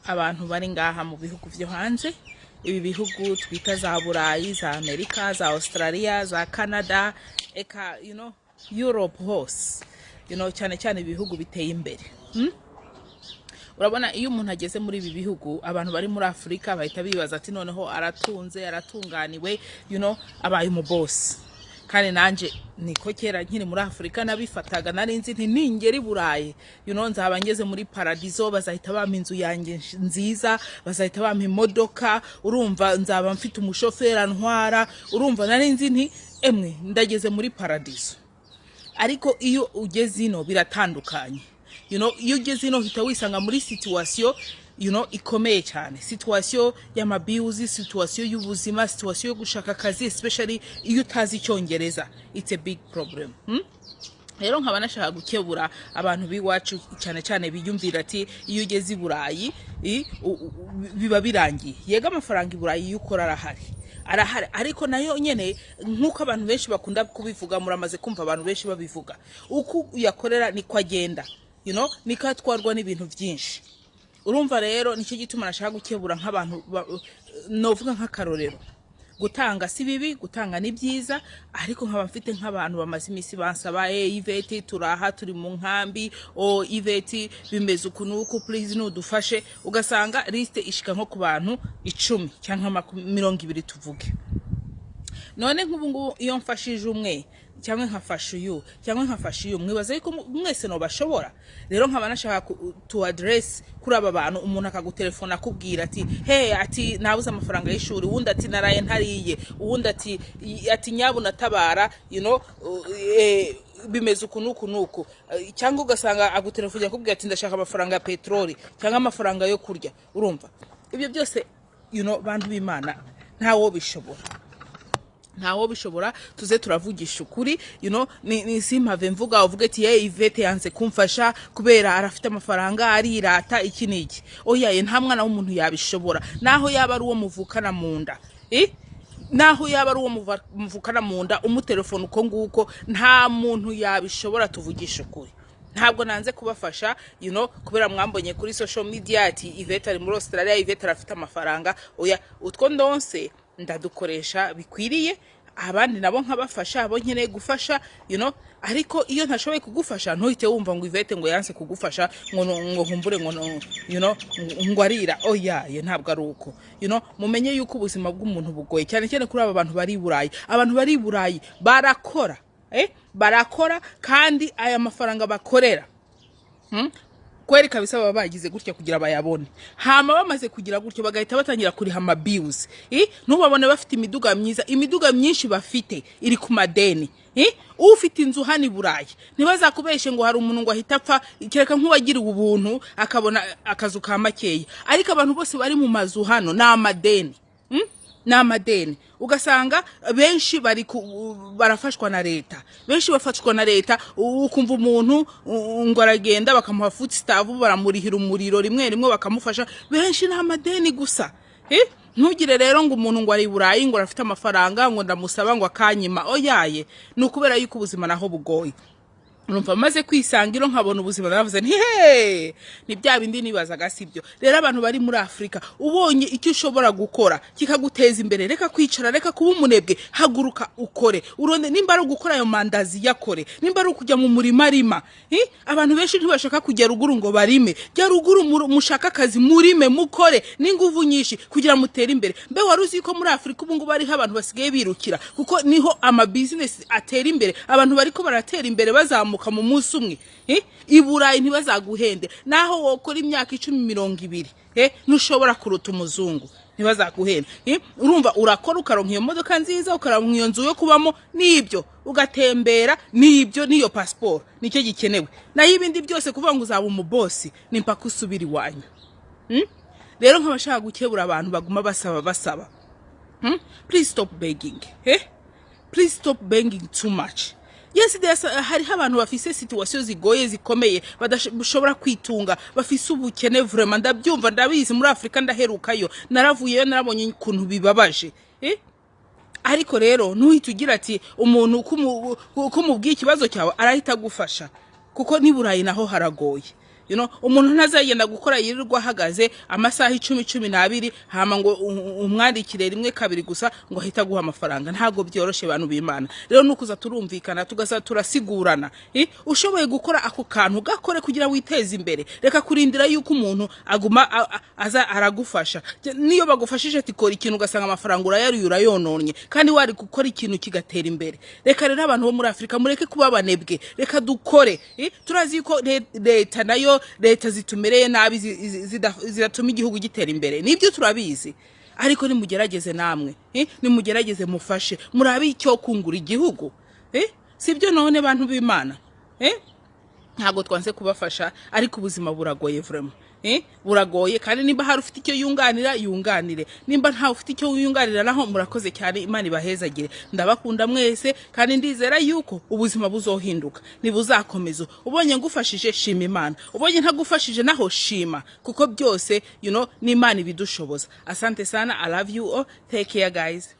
Abantu bari ngaha mu bihugu vyo hanze, ibi bihugu twita za Burayi, za Amerika, za Australia, za Canada, eka Europe hose, cyane cyane ibihugu biteye imbere. Urabona, iyo umuntu ageze muri ibi bihugu, abantu bari muri Afurika bahita bibaza ati: "Noneho aratunze, aratunganiwe, abaye umubosi." Kandi nanje niko kera nkiri muri Afurika nabifataga. Nari nzi nti ningera i Burayi, nzaba ngeze muri paradizo, bazahita bampa inzu yanjye nziza, bazahita bampa imodoka, urumva nzaba mfite umushoferi antwara. Urumva, nari nzi nti: "Emwe, ndageze muri paradizo." Ariko iyo ugeze ino biratandukanye. Iyo ugeze ino uhita wisanga muri situation ikomeye cyane, situation y'ama bills, situation y'ubuzima, situation yo gushaka akazi, especially iyo utazi Icyongereza, it's a big problem. Rero nkaba nashaka gukebura abantu b'iwacu, cyane cyane biyumvira ati iyo ugeze i Burayi biba birangiye. Yego, amafaranga i Burayi iyo ukora arahari, arahari, ariko nayo nyene, nk'uko abantu benshi bakunda kubivuga, muramaze kumva abantu benshi babivuga, uko uyakorera niko agenda, niko atwarwa n'ibintu byinshi. Urumva rero, nicyo gituma nashaka gukebura nk'abantu novuga nk'akarorero: gutanga si bibi, gutanga ni byiza, ariko nkaba mfite nk'abantu bamaze iminsi bansaba: "Eh, Yvette, turaha turi mu nkambi, o Yvette, bimeze uku n'uku, please nudufashe." Ugasanga liste ishika nko ku bantu 10 cyangwa 20 tuvuge. None nk'ubu ngubu iyo mfashije umwe, cyangwa nkafasha uyu, cyangwa nkafasha uyu, mwibaza yuko mwese nobashobora? Rero nkaba nashaka to address kuri aba bantu. Umuntu akagutelefona akubwira ati: "He," ati, "nabuze amafaranga y'ishuri," uwundi ati: "Naraye ntariye," uwundi ati ati: "Nyabuna tabara, bimeze uku n'uku n'uku." Cyangwa ugasanga agutelefone akubwira ati: "Ndashaka amafaranga ya peteroli cyangwa amafaranga yo kurya." Urumva, ibyo byose, bantu b'Imana, ntawo bishobora, ntawo bishobora. Tuze turavugisha ukuri. Ni simpave mvuga uvuge ati: "Ye, Yvette yanze kumfasha kubera arafite amafaranga, arirata, iki n'iki." Oya ye, nta mwana w'umuntu yabishobora, naho yaba ari uwo muvukana mu nda, eh? Naho yaba ari uwo muvukana mu nda, umutelefone uko nguko, nta muntu yabishobora. Tuvugisha ukuri. Ntabwo nanze kubafasha, kubera mwambonye kuri social media ati: "Yvette ari muri Australia, Yvette arafite amafaranga." Oya, utwo ndonse ndadukoresha bikwiriye, abandi nabo nkabafasha abo nkeneye gufasha. Ariko iyo ntashoboye kugufasha, ntuhite wumva ngo Yvette ngo yanse kugufasha, ngo nkumbure ngo no- you know ngo arira. Oya ye, ntabwo ari uko. Mumenye yuko ubuzima bw'umuntu bugoye, cyane cyane kuri aba bantu bari i Burayi. Abantu bari i Burayi barakora, barakora, kandi aya mafaranga bakorera, Kweri kabisa, baba bagize gutya kugira bayabone. Hama bamaze kugira gutyo, bagahita batangira kuriha ama bills. Ntubabone bafite imiduga myiza? Imiduga myinshi bafite iri ku madeni. Ufite inzu hano i Burayi, ntibazakubeshe ngo hari umuntu ngo ahita apfa, kereka nk'uwagiriwe ubuntu akabona akazu ka makeya. Ariko abantu bose bari mu mazu hano ni amadeni, Ni amadeni. Ugasanga benshi barafashwa na leta, benshi bafashwa na leta. Ukumva umuntu ngo aragenda bakamuha food stamp, baramurihira umuriro rimwe rimwe, bakamufasha. Benshi ni amadeni gusa. Eh? Ntugire rero ngo umuntu ngo ari i Burayi, ngo arafite amafaranga, ngo ndamusaba ngo akanyima. Oyaye, ni ukubera yuko ubuzima naho bugoye. Urumva, maze kwisanga ino nkabona ubuzima, naravuze nti: "He, ni bya bindi nibazaga sibyo." Rero abantu bari muri Afurika, ubonye icyo ushobora gukora kikaguteza imbere, reka kwicara, reka kuba umunebwe, haguruka ukore, uronde. Nimba ari ugukora ayo mandazi, yakore. Nimba ari ukujya mu murima, rima. Eh? Abantu benshi ntibashaka kujya ruguru ngo barime. Jya ruguru, mushake akazi, murime, mukore n'inguvu nyinshi kugira mutere imbere. Mbe wari uzi ko muri Afurika ubu ngubu hariho abantu basigaye birukira, kuko niho amabizinesi atera imbere? Abantu bariko baratera imbere, bazamuka mu munsi umwe. Eh? I Burayi ntibazaguhende, naho wokora imyaka 10, 20, ntushobora kuruta umuzungu. Ntibazaguhende. Eh? Urumva, urakora ukaronka iyo modoka nziza, ukaronka iyo nzu yo kubamo, n'ibyo ugatembera, n'ibyo n'iyo pasiporo, nicyo gikenewe. Naho ibindi byose, kuvuga ngo uzaba umubosi, ni mpaka usubira iwanyu. Rero nk'abashaka gukebura abantu baguma basaba basaba, Please stop begging, eh? Please stop begging too much. Yes, hariho abantu bafise situation zigoye, zikomeye, badashobora kwitunga, bafise ubukene, vraiment ndabyumva, ndabizi. Muri Afurika ndaherukayo, naravuyeyo, narabonye ukuntu bibabaje, eh? Ariko rero ntuhite ugira ati umuntu uko umubwiye ikibazo cyawe arahita agufasha, kuko n'i Burayi naho haragoye. Umuntu ntazagenda gukora yirirwa ahagaze amasaha 10, 12, hama ngo umwandikire rimwe kabiri gusa ngo ahite aguha amafaranga. Ntabwo byoroshe, bantu b'Imana. Rero nukuza turumvikana, tugaza turasigurana. Ushoboye gukora ako kantu, gakore kugira witeze imbere. Reka kurindira yuko umuntu aguma aza aragufasha. Niyo bagufashije ati kora ikintu, ugasanga amafaranga urayariye, urayononye, kandi wari gukora ikintu kigatera imbere. Reka rero abantu bo muri Afurika mureke kuba abanebwe, reka dukore. Turazi ko leta nayo, leta zitumereye nabi, zidatuma igihugu gitera imbere, nibyo turabizi. Ariko nimugerageze namwe, nimugerageze mufashe, murabe icyo kungura igihugu. Sibyo none, bantu b'Imana? Ntabwo twanze kubafasha, ariko ubuzima buragoye vraiment. Buragoye. Kandi nimba hari ufite icyo yunganira, yunganire. Nimba ntawe ufite icyo yunganira naho, murakoze cyane, Imana ibahezagire. Ndabakunda mwese, kandi ndizera yuko ubuzima buzohinduka, ntibuzakomeza. Ubonye ngufashije, shima Imana. Ubonye ntagufashije naho, shima, kuko byose n'Imana ibidushoboza. Asante sana, I love you all, take care guys.